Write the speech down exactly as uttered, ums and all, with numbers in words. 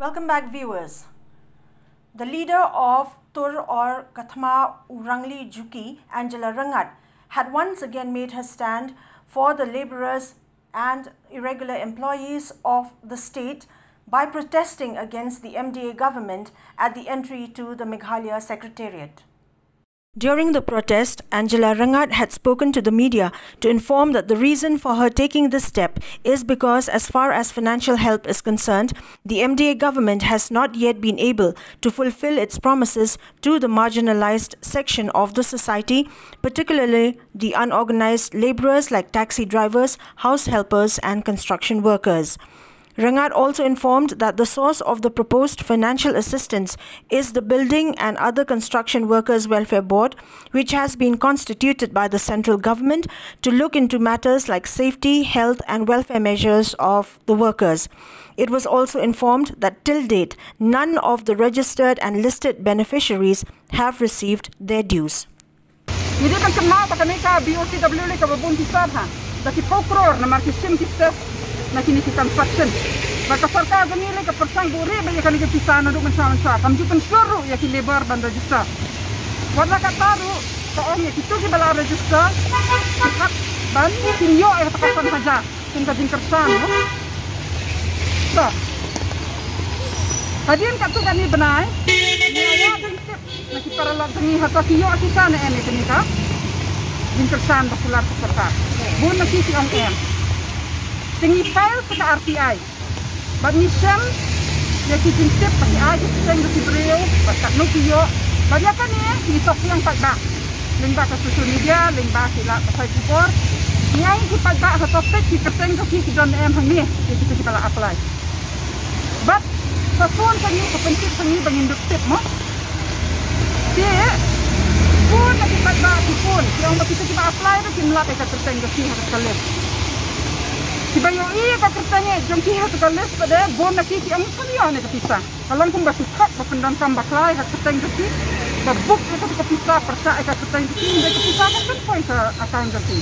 Welcome back, viewers. The leader of Tur or Kathma Urangli Juki, Angela Rangat, had once again made her stand for the labourers and irregular employees of the state by protesting against the M D A government at the entry to the Meghalaya Secretariat. During the protest, Angela Rangat had spoken to the media to inform that the reason for her taking this step is because, as far as financial help is concerned, the M D A government has not yet been able to fulfill its promises to the marginalized section of the society, particularly the unorganized laborers like taxi drivers, house helpers, and construction workers. Rangat also informed that the source of the proposed financial assistance is the Building and Other Construction Workers Welfare Board, which has been constituted by the central government to look into matters like safety, health, and welfare measures of the workers. It was also informed that till date, none of the registered and listed beneficiaries have received their dues. Ngi dei ban kynmaw ba kane ka B O C W lei kaba bun ki sor ha. Da ki phew klur namar ki shim ki ses na kine ki construction. Bad ka sorkar jong ngi lei ka pyrshang buhrieh beit ïa kane ka pisa naduh mynshuwa mynshuwa. Kam ju pynshlur ruh ïa ki labour ban register. Wat la katta ruh ka ong ïa kito kiba la register, ki hap ban ïoh ïa kata ka san hajar. Kum ka jingkyrshan, no? To. Hadien katto katne bnai, ngi ïa tip na ki paralok jong ngi hato ki ïoh kita ne em ïa kane ka jingkyrshan ba kular ka sorkar. Bun na ki ki ong em. Te ngi file sa ka R T I. Bad ngi shem ïa ki jingtip ba ki ai ki kyrteng jong ki briew, bad katno ki ïoh. Bad ïa kane ngi sdang paidbah lyngba ka social media, lyngba ki lad pathai khubor. Ngi ai ki paidbah hato peit ki kyrteng jong ki ki don em hangne, ïa kito kiba la apply. Bad ka phone ka ngi, ka pyntip ka ngi ba ngin dup tip mo. Te bun na ki paidbah ki phone, ki ong ba kito kiba apply ruh kim lap ïa ka kyrteng jong ki ha ka list. Kiba ïohi ïa ka kyrteng jong ki ha ka list pat de, bun na ki ki ong kam ïoh ne ka pisa. Ka long kumba ki thok ba pyndonkam bakla ïa ka kyrteng jong ki, ba book ïa kata ka pisa pyrshah ïa ka kyrteng jong ki, hynrei ka pisa ka pynpoi sha account jong ki.